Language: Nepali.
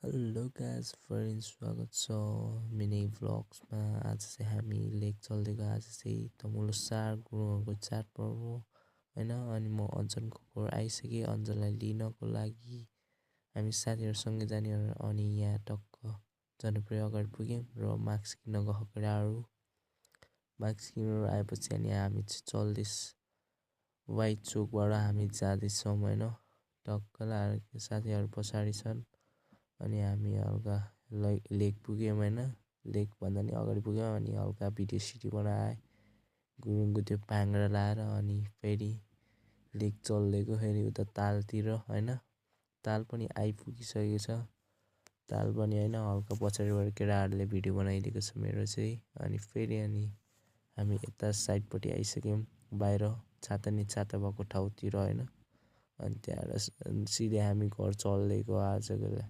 हेलो गाइस फ्रेन्ड्स स्वागत छ मिनी भ्लग्समा। आज चाहिँ हामी लेक चल्दैको आज चाहिँ तमुलो सार गुरुङको चाडपर्व हो हैन। अनि म अञ्जनको घर आइसकेँ अञ्जनलाई लिनको लागि। हामी साथीहरूसँगै जाने अनि यहाँ टक्क जनप्रिय अगाडि पुग्यौँ र मास्क किन्न गएको केटाहरू मास्क किनेर आएपछि अनि हामी चाहिँ चल्दैछ वाइट चोकबाट हामी जाँदैछौँ हैन। टक्क लागेर साथीहरू पछाडि छन् अनि हामी हल्का लेक पुग्यौँ हैन। लेक भन्दा नि अगाडि पुग्यौँ अनि हल्का भिडियो सिडियो बनाए गुरुङको त्यो पाङ्ग्रा लाएर अनि फेरि लेक चल्दैको फेरि उता तालतिर हैन। ताल पनि आइपुगिसकेको छ। ताल पनि हैन हल्का पछाडिबाट केटाहरूले भिडियो बनाइदिएको छ मेरो चाहिँ। अनि फेरि अनि हामी यता साइडपट्टि आइसक्यौँ बाहिर छाता नि छाता भएको ठाउँतिर हैन। अनि त्यहाँबाट सिधै हामी घर चल्दैको आजको